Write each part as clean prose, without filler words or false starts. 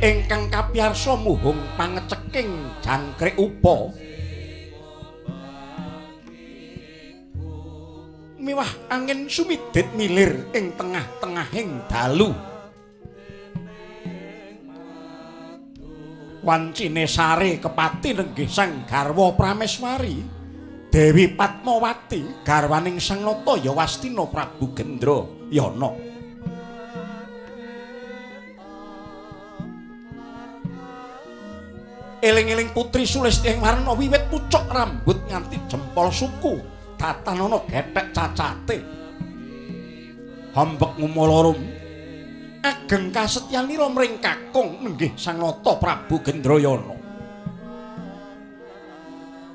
Ingkang kapiyarsa muhung pangeceking jangkrik upa. Miwah angin sumidit milir ing tengah-tengahing dalu. Wancine sare kepati nenggih sang garwa Prameswari, Dewi Padmawati garwaning Sang Nata Yawastina Prabu Gendrayana. Eling-eling putri Sulastya ing warna wiwit pucuk rambut nganti jempol suku tatanana gethek cacate. Hambek ngumala rum ageng kasetyanira mring kakung nenggih Sang Nata Prabu Gendrayana.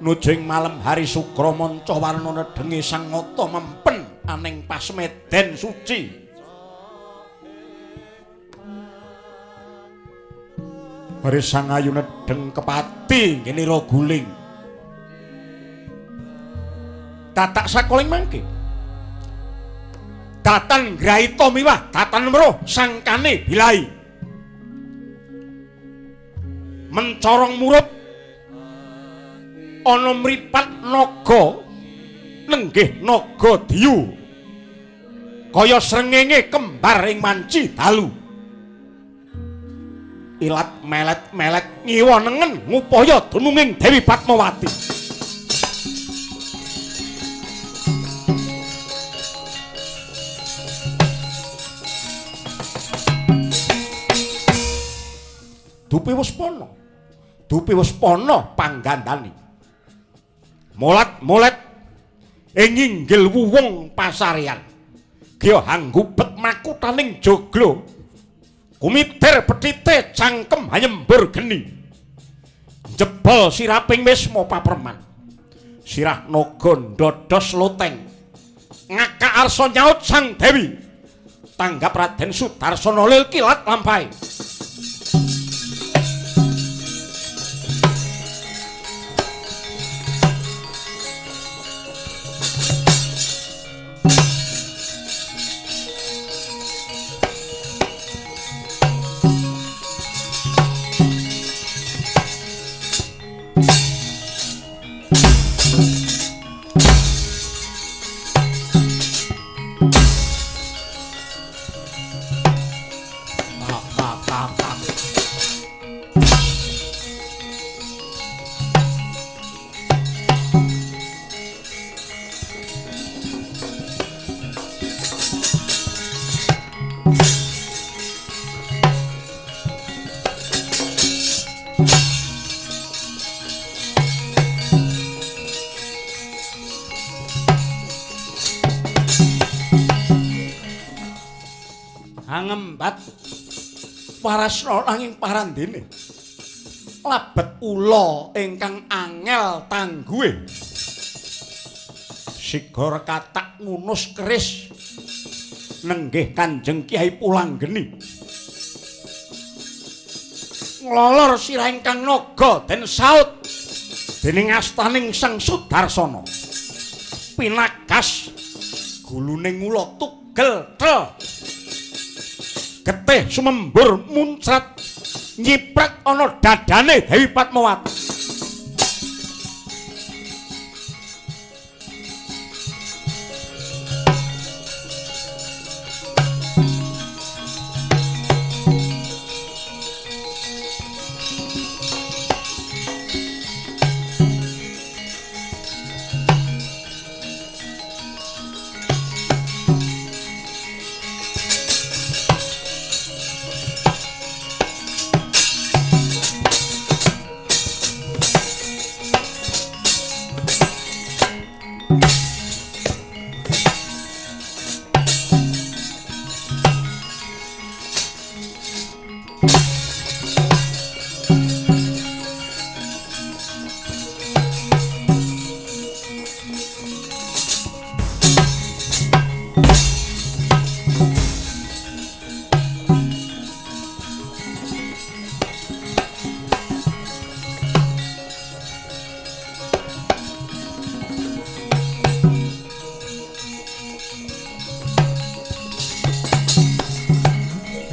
Nuju ing malem hari sukra manca warna nedhengi Sang Nata mempen aning pasmeden suci. Hari Sang Ayu nedheng kepati ngenira guling. Tatak sakoling mangke. Datan graita miwah datan weruh sangkane bilai. Mencorong murup ana mripat naga nenggih naga diyu. Kaya srengenge kembar ing manci dalu. Ilat melet-melet ngiwa nengen ngupaya dununging Dewi Padmawati. Dupi wis pono. Dupi wis pono panggandane. Molat-molet ing inggil wuwung pasarean. Gya hanggubet makutaning joglo. Kumitir petite cangkem hayembur geni. Jebol siraping wisma paperman. Sirah naga ndodhos loteng. Ngakak arsa nyaut Sang Dewi. Tanggap Raden Sudarsana lil kilat lampahe. Angembat parasna nanging parandene labet ula ingkang angel tangguhe. Sigara katak ngunus keris nenggih Kanjeng Kyai Pulanggeni. Nglolor sirah ingkang naga den saut dening astaning Sang Sudarsana. Pinagas gulune ngula tugel tel. Getih sumembur muncrat nyipret ana dadane Dewi Padmawati.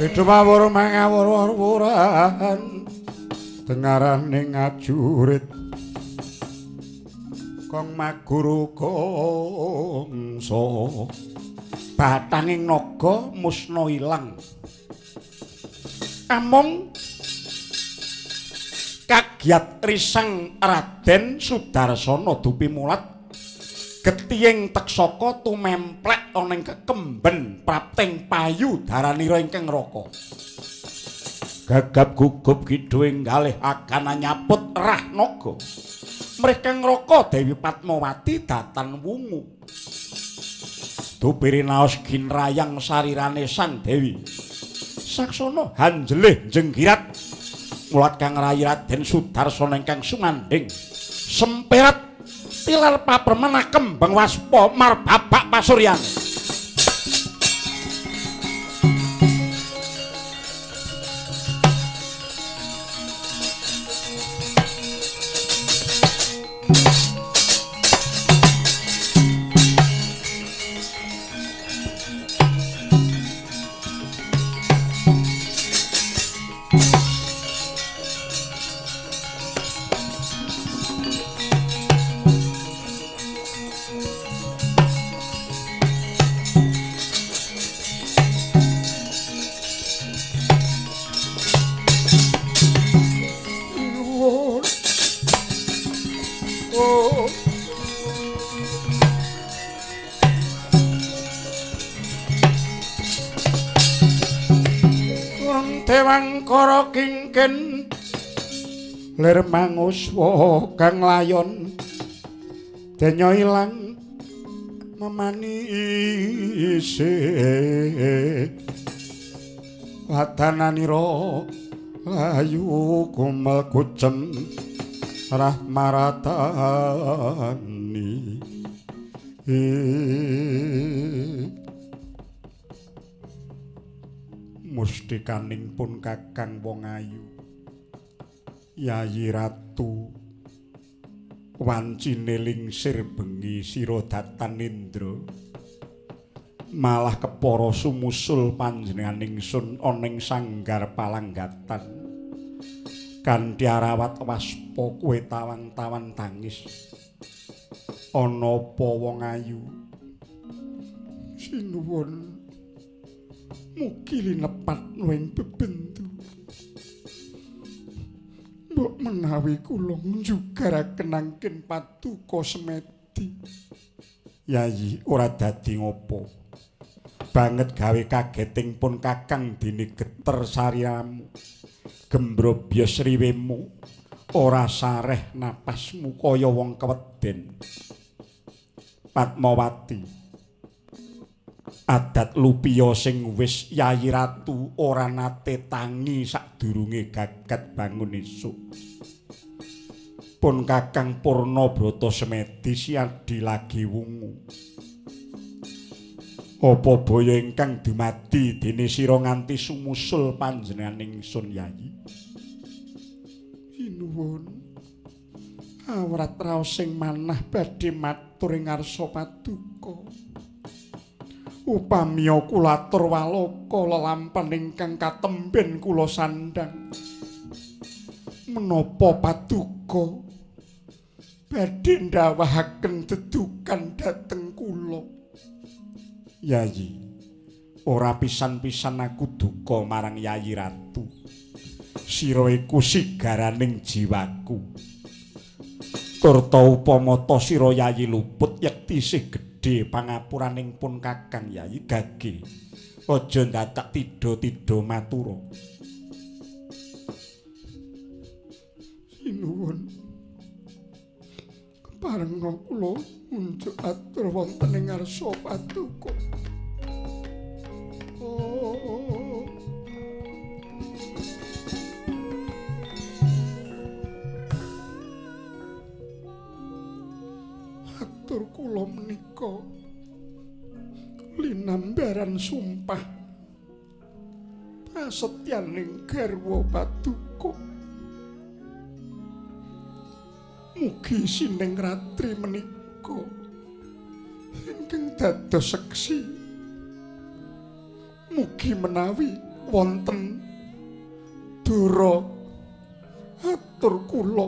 Beda mawur mangawur-wuran tengarane ngajurit kong maguru kongso batanging naga musna ilang amung kagiat risang Raden Sudarsana dupimulat getihing teksaka tumemplek ana ing kekemben prapting payu daranira ingkang neraka. Gagap gugup kidhuing galih agana nyaput rah naga. Mrih kang neraka Dewi Padmawati datan wungu. Dupirinaos ginrayang sarirane Sang Dewi. Saksana hanjelih jenggirat mulat kang rayi Raden Sudarsana ingkang sumandhing. Semperat tilar papremana kembang waspa marbabak pasuryan. Dewangkara kingkin lir manguswa kang layon denya ilang memanise wadananira layu kumel kucem rahmaratani. Mustikaning pun kakang wong ayu Yayi Ratu wancine lingsir bengi sira datan indra malah kepara sumusul panjenengan ingsun ana ing sanggar palanggatan kanthi arawat waspa kowe tawang-tawan tangis ana apa wong ayu sinuwun mugi linepat ing bebendu. Mbok menawi kula njugaraken angken paduka semedi. Yayi ora dadi ngopo. Banget gawe kageting pun kakang dene geter sariamu. Gembrobyos riwemu ora sareh napasmu kaya wong keweden. Padmawati adat lupiya sing wis Yayi Ratu ora nate tangi sadurunge gagat bangun esuk. Pun kakang Purna Brata Semedi siadi lagi wungu. Apa baya ingkang dumadi dene sira nganti sumusul panjenengan ingsun Yayi? Sinuwun. Awrat raos sing manah badhe matur ing ngarsa paduka. Upamiya kula atur waloka lelampan ingkang katemben kula sandhang. Menapa paduka badhe ndawahaken dedukan dhateng kula? Yayi, ora pisan-pisan aku duka marang Yayi Ratu. Sira iku sigaraning jiwaku. Turta upama ta sira Yayi luput yekti sih gedhe pangapuraning pun kakang Yayi gage. Aja ndadak tidha-tidha matura. Sinuwun. Keparenga kula ngunjuk atur wonten ing ngarsa paduka. Oh. Atur kula menika linambaran sumpah prasetyaning garwa paduka. Mugi sining ratri menika ingkang dados seksi. Mugi menawi Wonten dura atur kula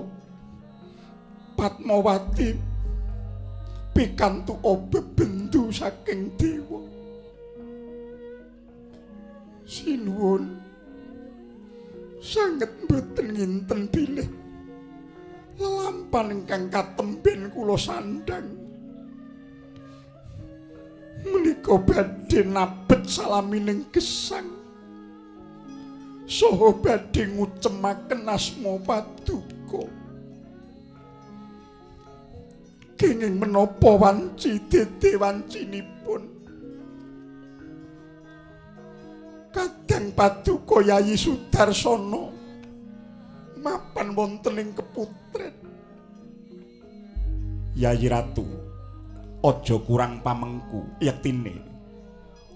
Padmawati pikantuk bebendu saking dewa. Sinuwun sanget mboten nginten bilih lelampan ingkang katemben kula sandhang menika badhe nabet salamining gesang saha badhe ngucemaken asma paduka. Kenging menapa wanci dede wancinipun kadang paduka Yayi Sudarsana mapan wonten ing keputren. Yayi Ratu, aja kurang pamengku yektine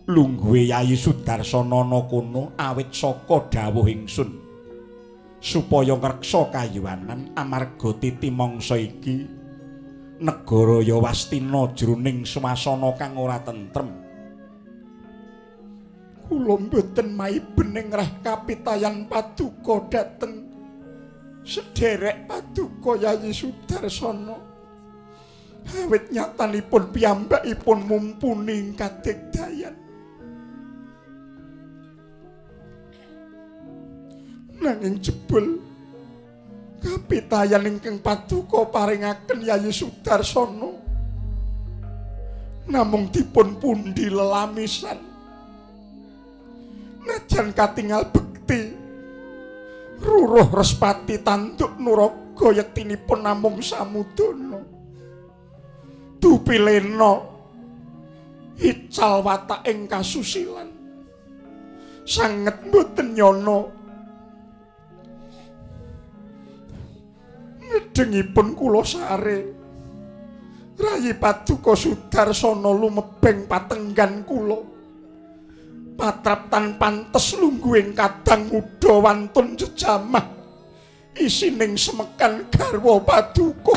lungguhe Yayi Sudarsana ana kono awit saka dawuh ingsun supaya ngreksa kayuwanan amarga titi mangsa iki negara Yawastina jroning swasana kang ora tentrem. Kula mboten maiben ing reh kapitayan paduka dhateng sederek paduka Yayi Sudarsana. Awit nyatanipun piyambakipun mumpuni ing kadigdayan. Nanging jebul kapitayan ingkang paduka paringaken Yayi Sudarsana namung dipun pundi lelamisan. Najan katingal bekti ruruh respati tanduk nuraga yektinipun namung samudana. Dupilena ical wataking kasusilan sanget mboten nyana. Ngedengipun kula sare rayi paduka Sudarsana lumebeng patenggan kula patrap tan pantes lungguhing kadang muda wantun jejamah isining semekan garwa paduka.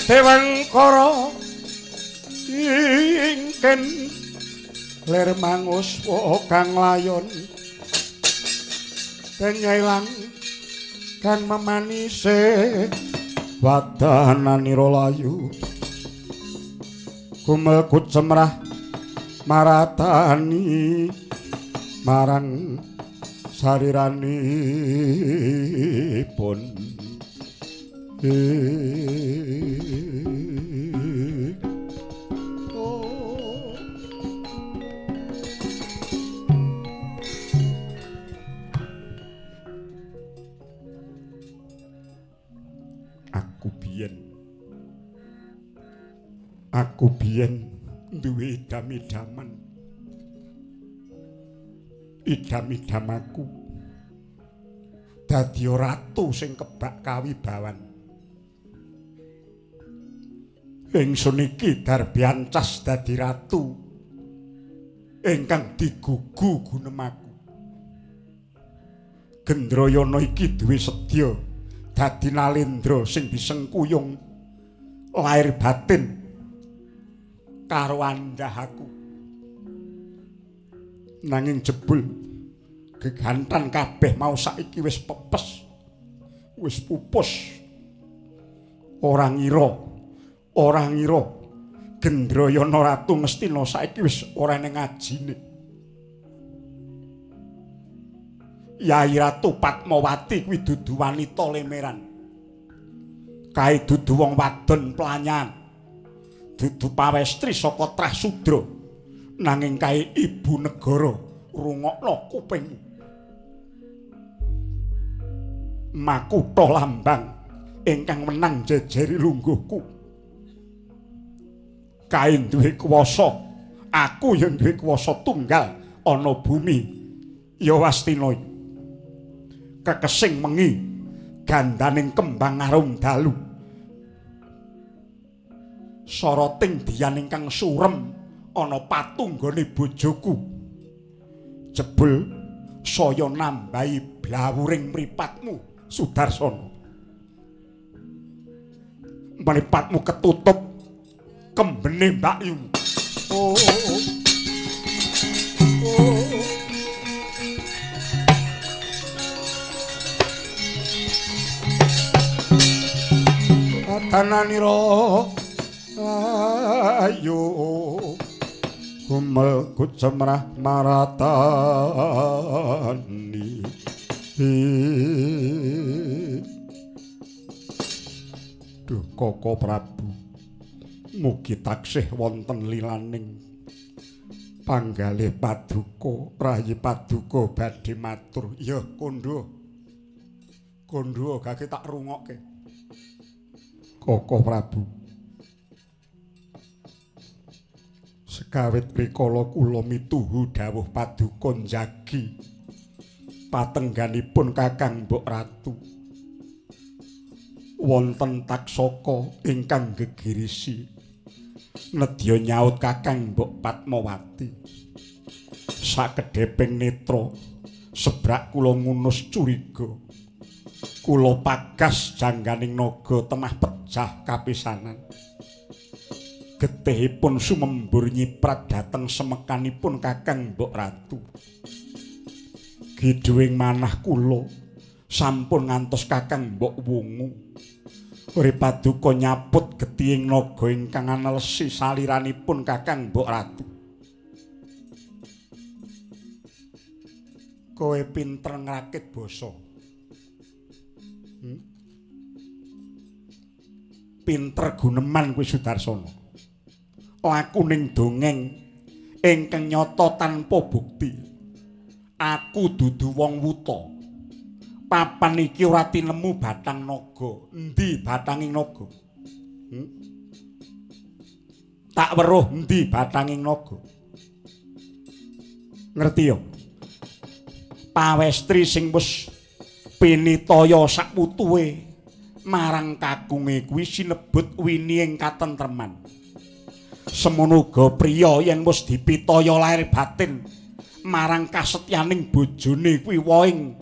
Dewangkara ingken lir manguswa kang layon den ilang kang memanise wadananira layu gumel kucemrah maratani marang sariranipun. Aku biyen duwe idam-idaman. Idam-idamaku dadi ratu sing kebak kawibawan. Ingsun iki darbiancas dadi ratu ingkang digugu gunemaku. Gendrayana iki duwe sedya dadi nalendra sing disengkuyung lair batin karo andhahaku. Nanging jebul gegantan kabeh mau saiki wis pepes, wis pupus. Ora ngira Gendrayana Ratu Ngastina saiki wis ora ning ajine. Yai Ratu Padmawati kuwi dudu wanita lemeran. Kae dudu wong wadon pelanyan. Dudu pawestri saka trah sudra. Nanging kae ibu negara, rungokno kupingmu. Makutha lambang ingkang menang jejeri lungguhku. Kae duwe kuwasa, aku ya duwe kuwasa tunggal ana bumi ya Astina. Kekesing wengi gandaning kembang arum dalu. Soroting diyan ingkang surem ana patunggone bojoku. Jebul saya nambahi blawuring mripatmu, Sudarsana. Mripatmu ketutup kembene mbakyu. Oh. Oh. Tananira ayo gumel kucemrah maratani. Duh Koko Prabu, mugi taksih wonten lilaning panggalih paduka, rayi paduka badhe matur. Ya kandha. Kandha gage tak rungokke. Koko Prabu, sekawit rikala kula mituhu dawuh paduka njagi patengganipun Kakang Mbok Ratu wonten taksaka ingkang gegirisi nedya nyaut Kakang Mbok Padmawati. Sakedheping netra sebrak kula ngunus curiga, kula pagas jangganing naga temah pejah kapisanan. Getihipun sumembur nyiprat dhateng semekanipun Kakang Mbok Ratu. Gidhuwing manah kula sampun ngantos Kakang Mbok wungu. Ore paduka nyaput getihing naga ingkang anelesi saliranipun Kakang Mbok Ratu. Kowe pinter ngrakit basa. Pinter guneman kuwi Sudarsana. Lakuning dongeng ingkang nyata tanpa bukti. Aku dudu wong wuta. Papan iki ora tinemu batang naga. Endi batanging naga? Tak weruh endi batanging naga. Ngerti ya? Pawestri sing wis pinitaya sakwutuhe marang kakunge kuwi sinebut wini ing katentreman. Semono uga priya yen wis dipitaya lahir batin marang kasetyaning bojone kuwi woing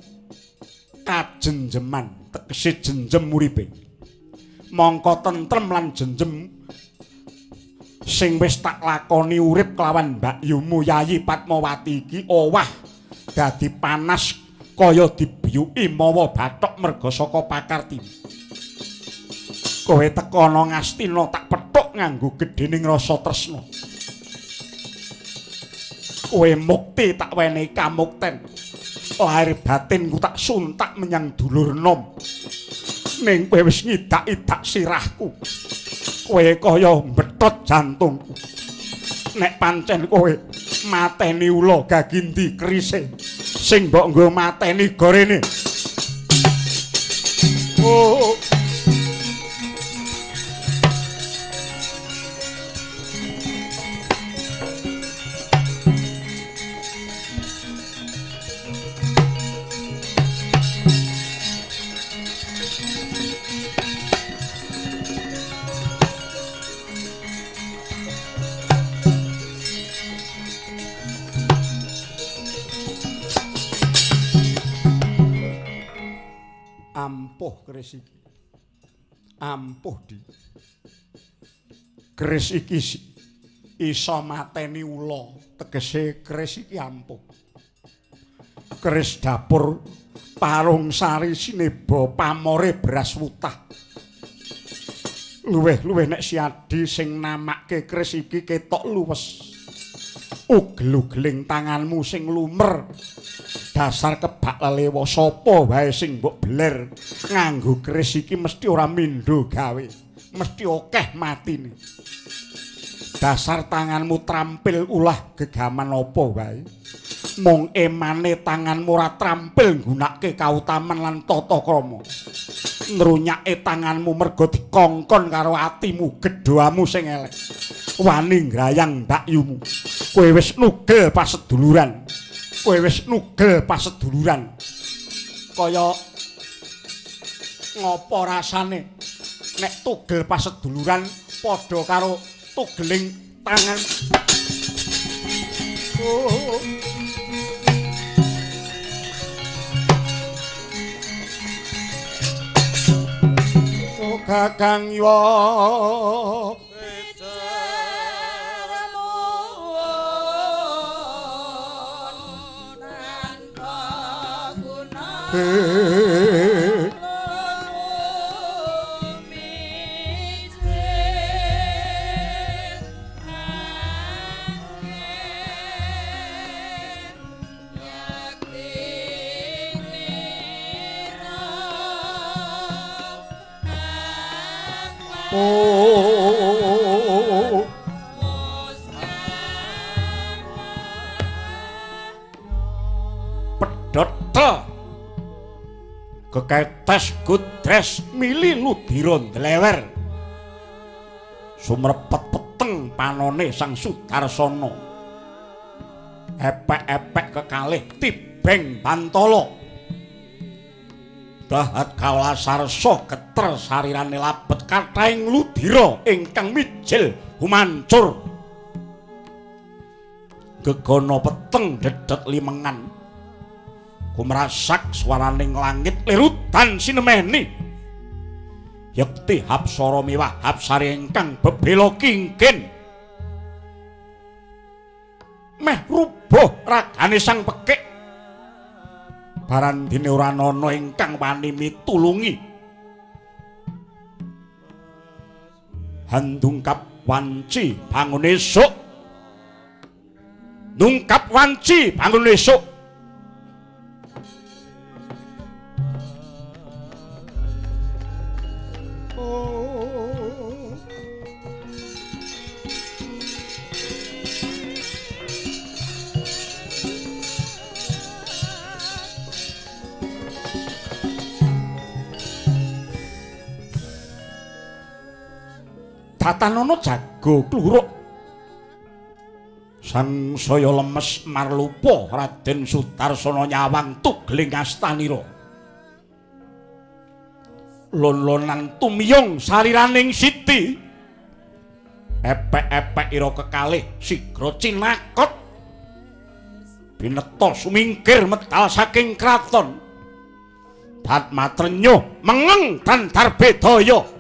kajenjeman, tegese jenjem uripe. Mongko tentrem lan jenjem sing wis tak lakoni urip kelawan mbakyumu Yayi Padmawati iki owah dadi panas kaya dibiyuki mawa bathok merga saka pakarti. Kowe teka ana Ngastina tak pethuk nganggo gedhening rasa tresna. Kowe mukti tak wenehi kamukten. Lahir batinku tak suntak menyang dulur nom. Ning kowe wis ngidak-idak sirahku. Kowe kaya mbethot jantungku. Nek pancen kowe mateni ula gagindi kerise sing mbok nggo mateni gorene. Oh. Ampuh keris iki. Ampuh di. Keris iki iso mateni ula, tegese keris iki ampuh. Keris dapur Parung Sari sineba pamore beras wutah. Luwih-luwih nek Siadi sing namake keris iki ketok luwes. Ugel-ugeling tanganmu sing lumer. Dasar kebak lelewa sapa wae sing mbok beler nganggo keris iki mesti ora mindho gawe, mesti akeh matine. Dasar tanganmu trampil ulah gegaman apa wae. Mung emane tanganmu ora trampil nggunakake kautaman lan tata krama. Nrunyake tanganmu merga dikongkon karo atimu, gedhamu sing elek. Wani ngrayang mbakyumu. Kowe wis nugel paseduluran. Kowe wis nugel paseduluran. Kaya ngopo rasane nek tugel paseduluran padha karo tugeling tangan. Oh. Kakang yo pedhotel keketes gudres mili ludira ndlewer sumrepet peteng panone Sang Sudarsana epek-epek kekalih tibeng bantala dahat kalasarsa geter sarirane labet kathahing ludira ingkang mijil humancur gegana peteng dedet limengan kumrasak swaraning langit lirutan sinemeni yekti hapsara miwah hapsari ingkang bebela kingkin meh rubuh ragane sang pekik barandene ora ana ingkang wani mitulungi handungkap wanci bangun esuk nungkap wanci bangun esuk. Tatanono jago kluruk sangsaya lemes marlupa Raden Sudarsana nyawang tugling astanira lon-lonan tumiyung sariraning siti epek-epek ira kekalih sigra cinakot bineta sumingkir medal saking kraton Datmatrenyuh mengeng dan darbedaya.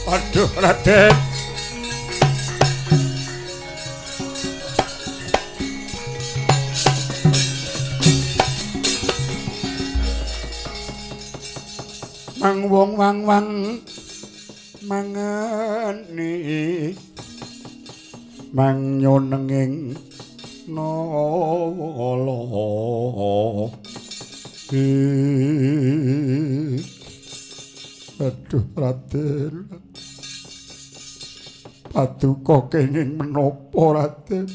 Aduh, Raden. Mang wong wang wang mangeni mang nyonenging nala. Aduh, Raden. Paduka kenging menapa, Raden?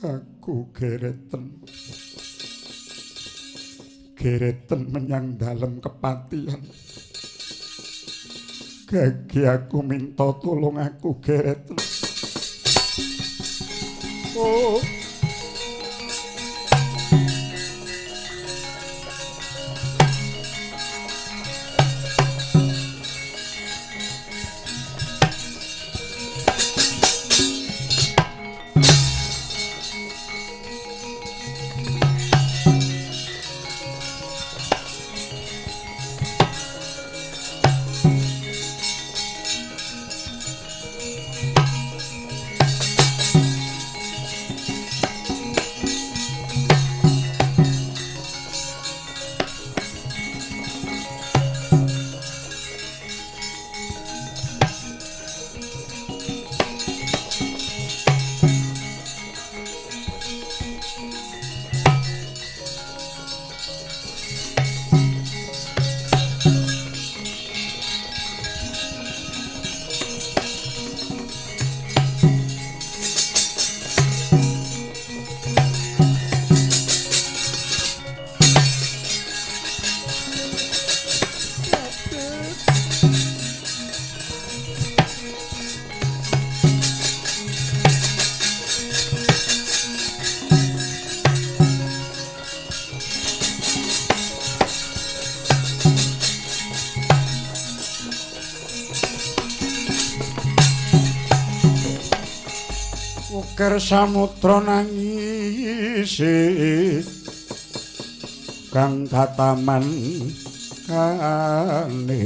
Aku gereten. Gereten menyang dalem kepatihan. Gagi aku minta tulung aku gereten. Oh. Ukir samudra nangisi kang kataman kanin.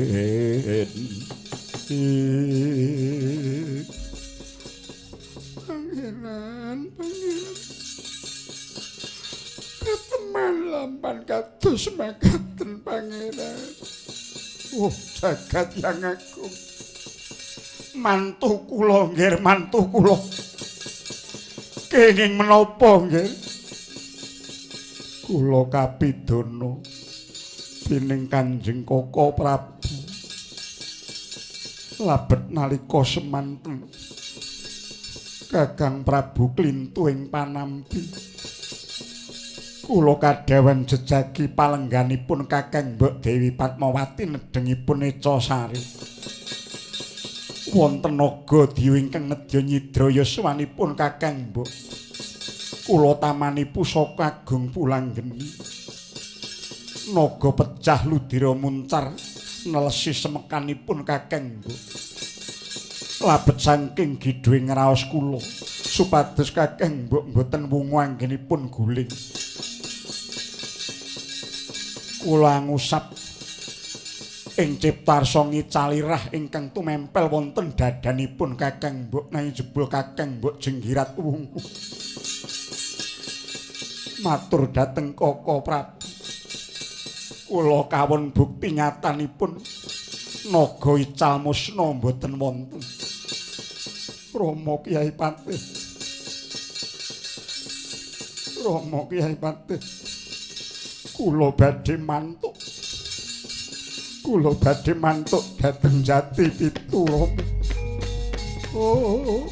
Pangeran, pangeran, kateman lampan kados makaten pangeran. Oh jagat yang agung, mantu kula nggih, mantu kula. Kenging menapa nggih? Kula kapidana dening Kanjeng Koko Prabu. Labet nalika semanten Kakang Prabu klintu ing panampi. Kula kadhawan jejagi palengganipun Kakang Mbok Dewi Padmawati nedhengipun Ecasari. Wonten naga diyu ingkang nedya nyidra yuswanipun Kakang Mbok. Kula tamani pusaka agung Pulanggeni. Naga pecah ludira muncar nelesi semekanipun Kakang Mbok. Labet saking gidhuing raos kula supados Kakang Mbok mboten wungu anggenipun guling. Kula ngusap ing ciptarsa ngicalirah ingkang tumempel wonten dadanipun Kakang Mbok nanging jebul Kakang Mbok jenggirat wungu. Matur dhateng Koko Prabu, kula kawon bukti nyatanipun naga ical musna mboten wonten. Rama Kyai Patih, Rama Kyai Patih, kula badhe mantuk. Kula badhe mantuk dhateng Jati Pitu Rama. Oh.